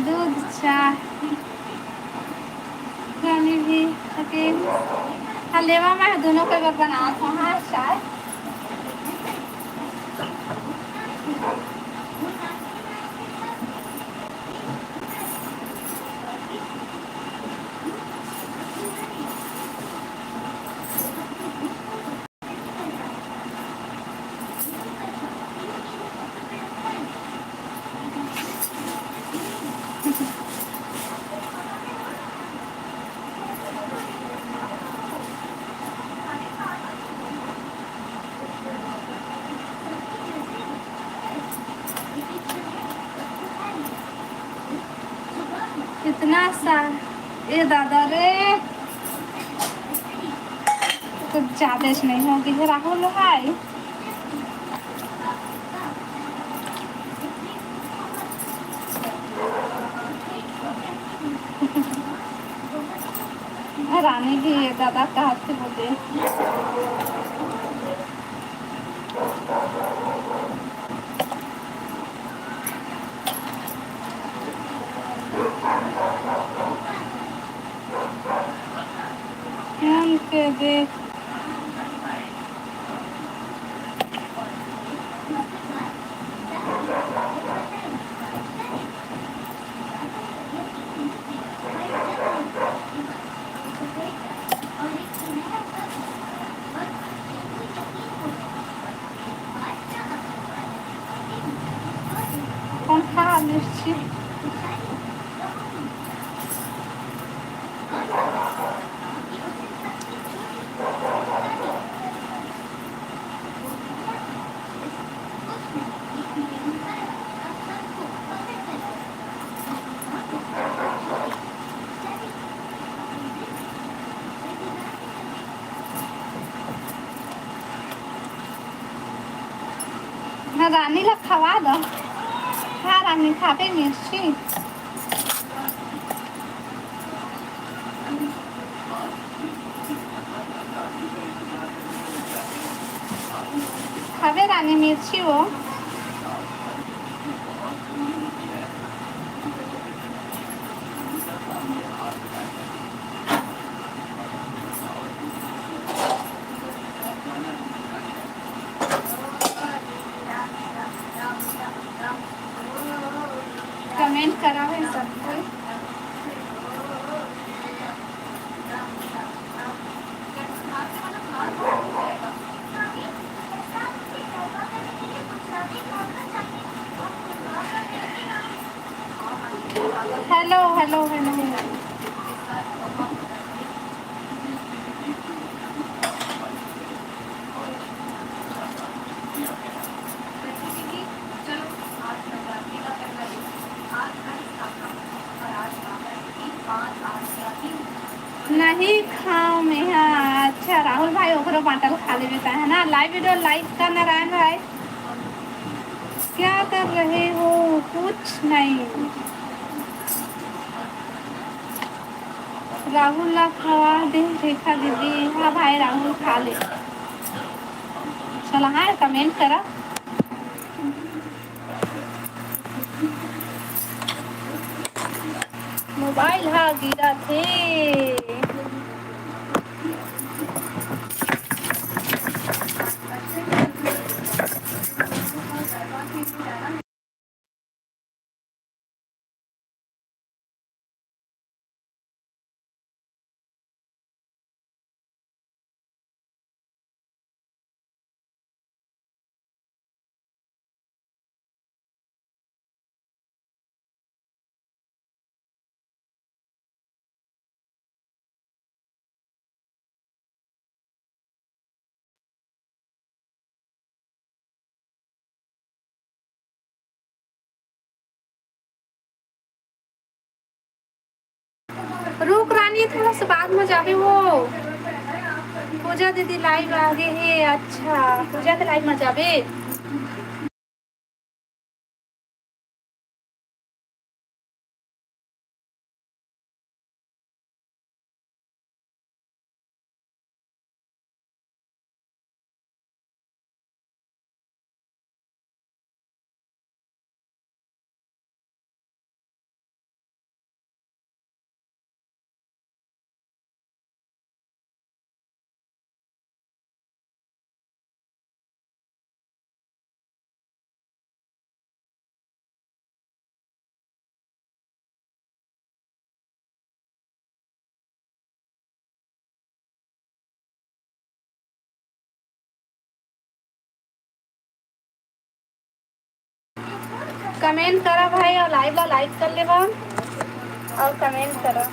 दूध चाय कमी भी हके। हाँ, लेवा मैं दोनों के बर बनावत हूँ। हाँ, चाय। आशा, ए दादा रे, कुछ ज्यादा नहीं होगे राहुल भाई। रानी भी ये दादा कहत थे बोले। ध्यान के देख। कौन खा मिर्ची? ना रानी ला खवा दो। हाँ रानी, खाबे मिर्ची। खाबे रानी मिर्ची वो। Comment करा है सब कोई। Hello, hello, hello। नहीं खाओ मेहा। अच्छा राहुल भाई, ओकरो बांटल खा लेबे ता, है ना। Live video like कर नारायण भाई। क्या कर रहे हो? कुछ नहीं। राहुल ला खवा दे रेखा दीदी। हाँ भाई, राहुल खा ले। चला हाँ, comment करा। मोबाइल हा गिरा थे। रुक रानी, थोड़ा सा बाद में जाबे वो। पूजा दीदी live आगे हे। अच्छा, पूजा के live में जाबे। Comment करा भाई, और live ला like कर लेवा और comment करा।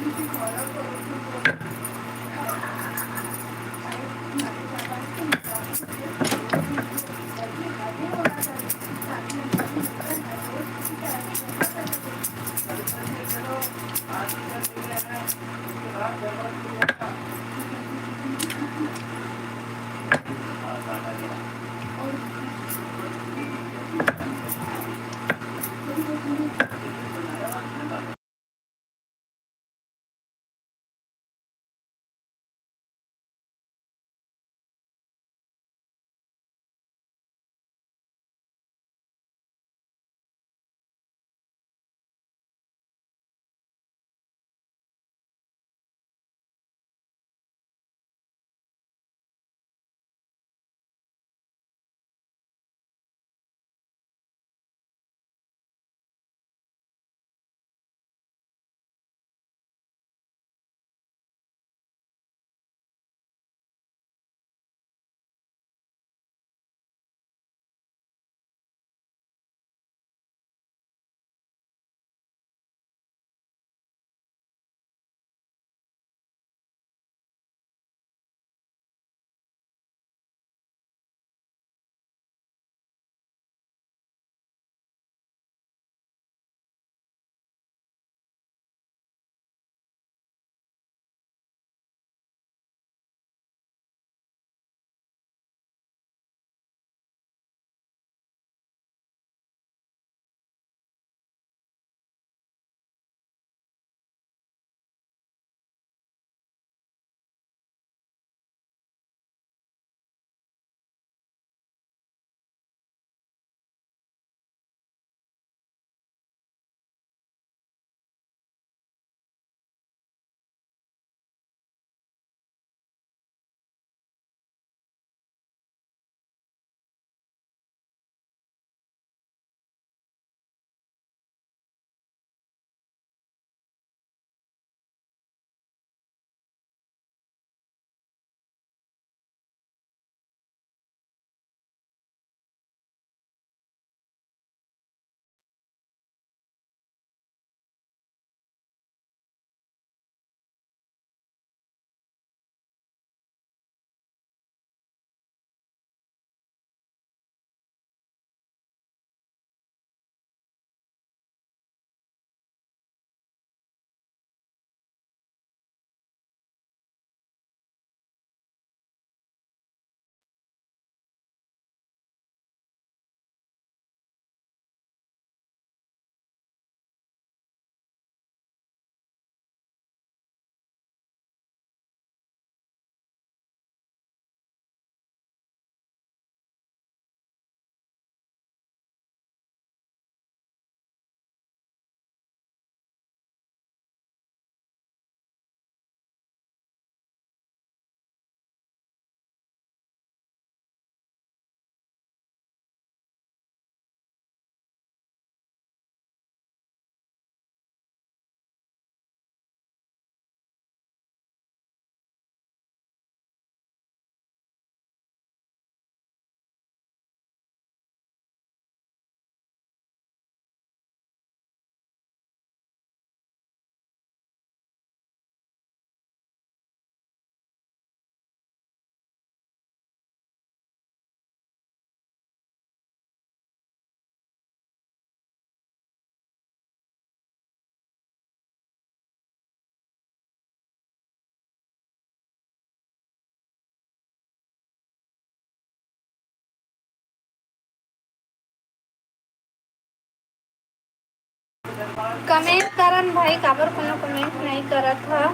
कमेंट करन भाई, काबर कोनो कमेंट नहीं करत ह?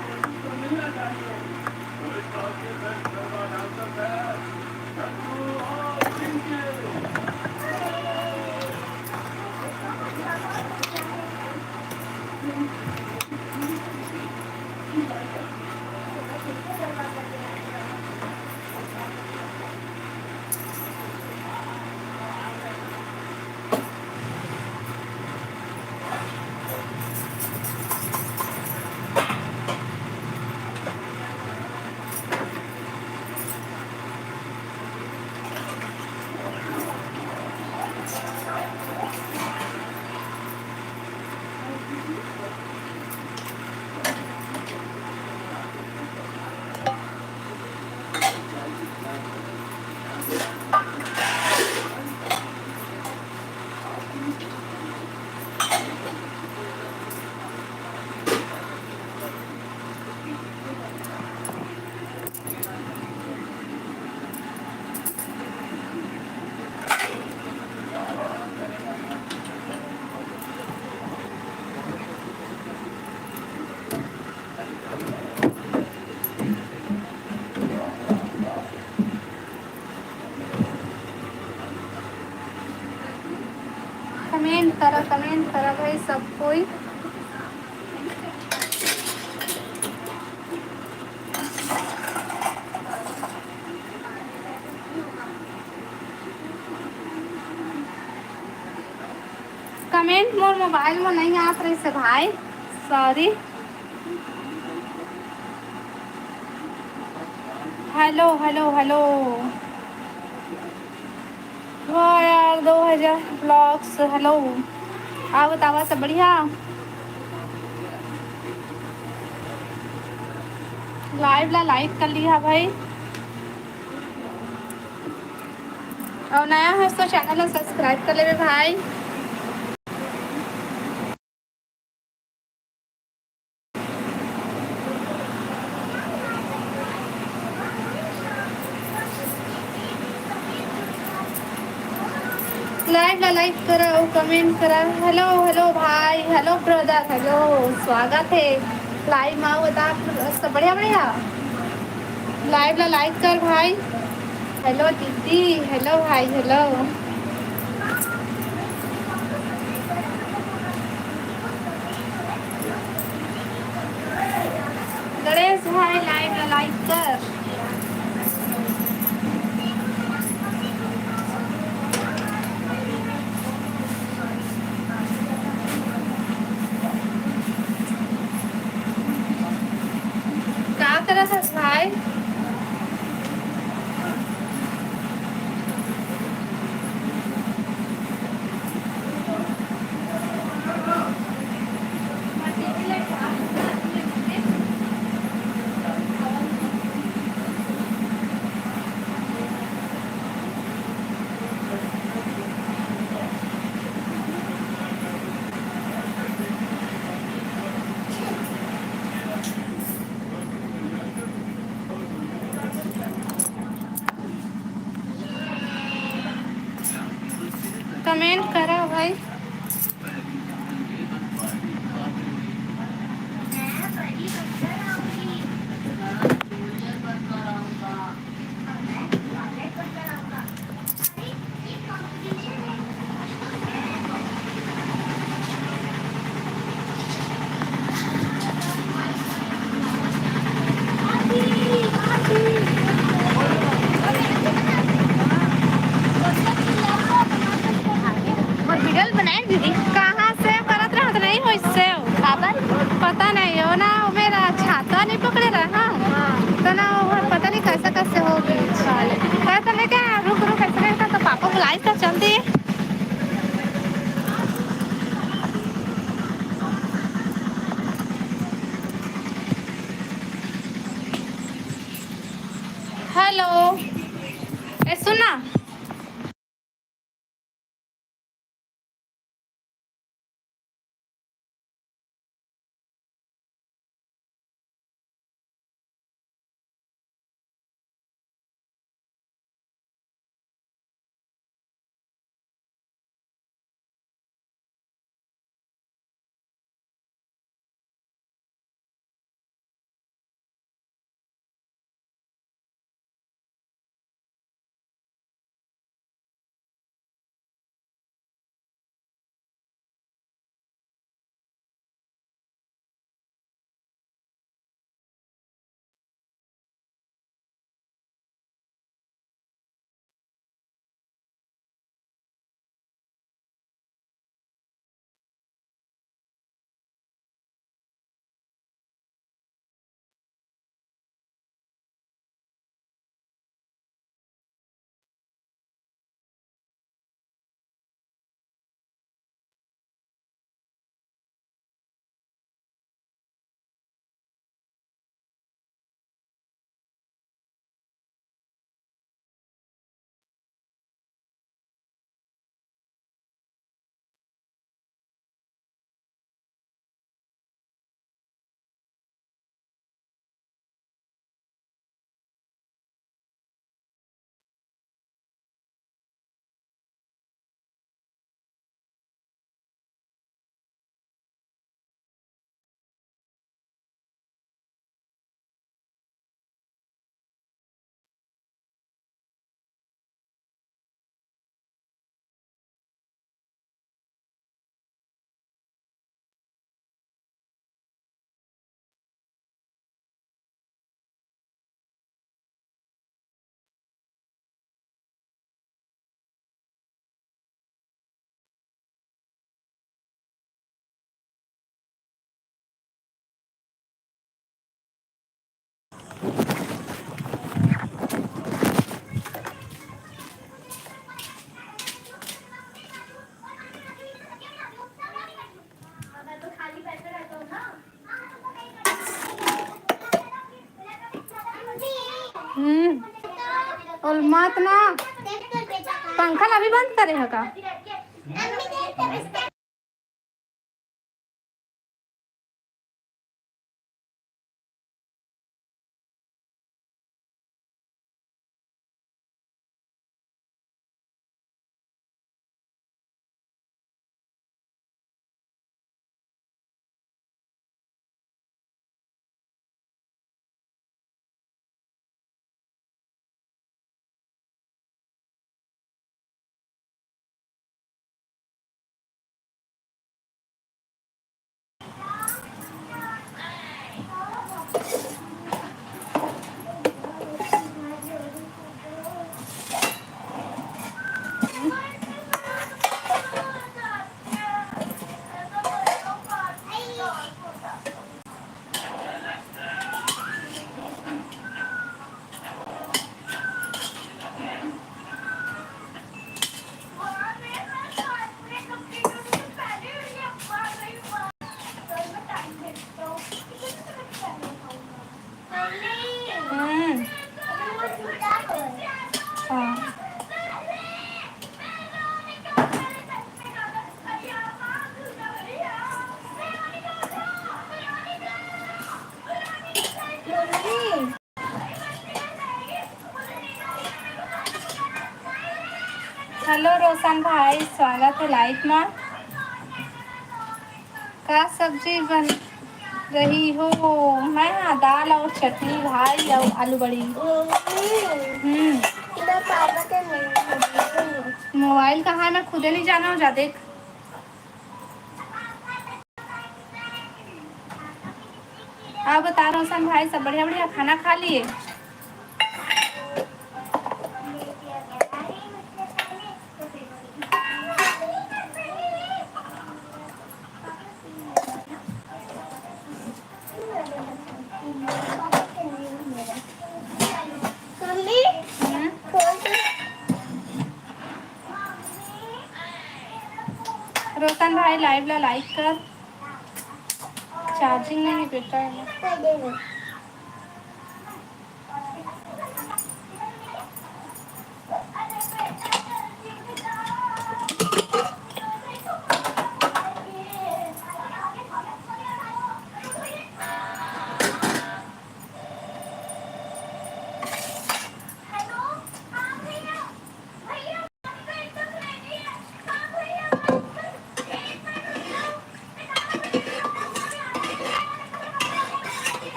कमेंट करा, कमेंट करा भाई सब कोई। कमेंट मोर मोबाइल में नहीं आत रहिस हे भाई, सॉरी। Hello, hello, hello. वाह यार, दो हजार ब्लॉग्स, हेलो। आ बतावा, सब बढ़िया? लाइव ला लाइक कर लिहा भाई, और नया है तो चैनल ला सब्सक्राइब कर लेवे भाई। लाइव ला लाइक करा अउ कमेंट करा। हेलो, हेलो भाई, हेलो ब्रदर, हेलो, स्वागत है लाइव मा। बता, सब बढ़िया, बढ़िया। लाइव ला लाइक कर भाई। हेलो दीदी, हेलो भाई, हेलो। गणेश भाई, लाइव ला लाइक कर। का करत हस भाई? कमेंट करा भाई। मोर वीडियो बनाए दीदी। कहाँ सेव करत रहा तो नहीं होई सेव। काबर? पता नहीं हो ना, वो मेरा छाता नहीं पकड़े रहा। हाँ। तो ना वो पता नहीं कैसे कैसे हो गई। पता नहीं क्या, रुक रुक, ऐसे करता तो पापा बुलाए तो चल दिए। हेलो, ए सुन ना। बोल मत ना। पंखा ला अभी बंद करे ह का? हम्म। हाँ। हेलो रोशन भाई, स्वागत है लाइव मा। का सब्जी बन रही हो? मैं हाँ, दाल और चटनी भाई और आलू बड़ी। हम्म। मोबाइल कहाँ है, मैं खुदे नहीं जाना हो जा देख। आप बता रोशन भाई, सब बढ़िया बढ़िया खाना खा लिए? रोशन भाई, लाइव ला लाइक कर। चार्जिंग नहीं बेटा।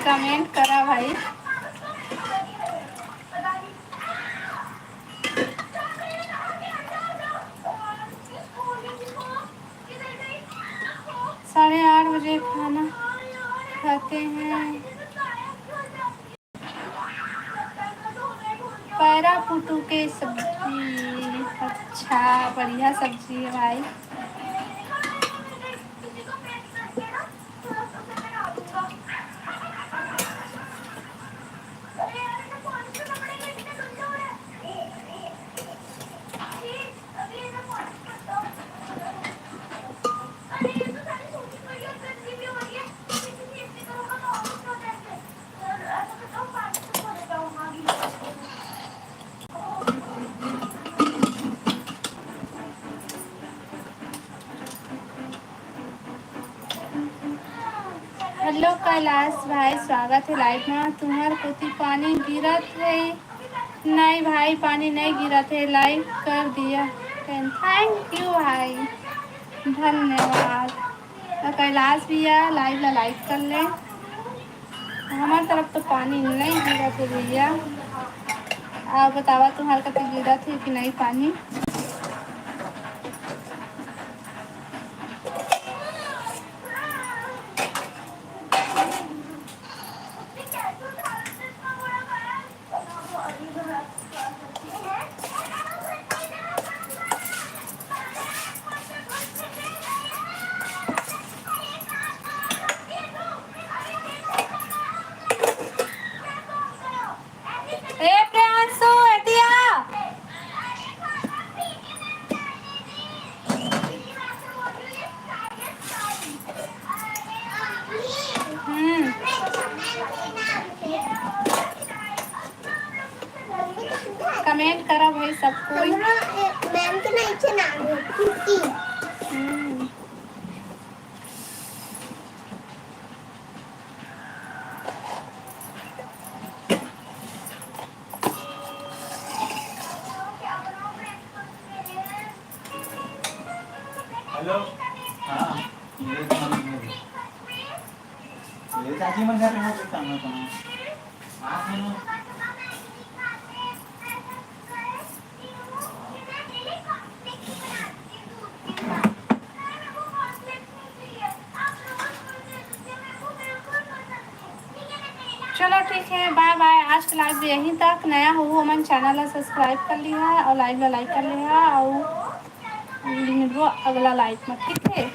कमेंट करा भाई। साढ़े आठ बजे खाना खाते हैं। पैरा पुटू के सब्जी। अच्छा, बढ़िया सब्जी है भाई। हेलो कैलाश भाई, स्वागत है लाइव में। तुम्हार कोती पानी गिरत है? नहीं भाई, पानी नहीं गिरत है, लाइक कर दिया। थैंक यू भाई, धन्यवाद। तो कैलाश भैया, लाइव ला लाइक कर ले। हमार तरफ तो पानी नहीं गिरत है भैया। आप बतावा, तुम्हार कते गिरत है कि नहीं पानी? ए प्रियांशु, एतिया। मैम के नहीं चला रही, छुट्टी। हेलो। हाँ। ये चाची मन घर में हो सकता है। हाँ, सुनो। चलो ठीक है, बाय बाय। आज के लाइव यहीं तक। नया हो हमन चैनल ला सब्सक्राइब कर लिहा और लाइव ला लाइक कर लिहा और मिलबो अगला लाइव में, ठीक है?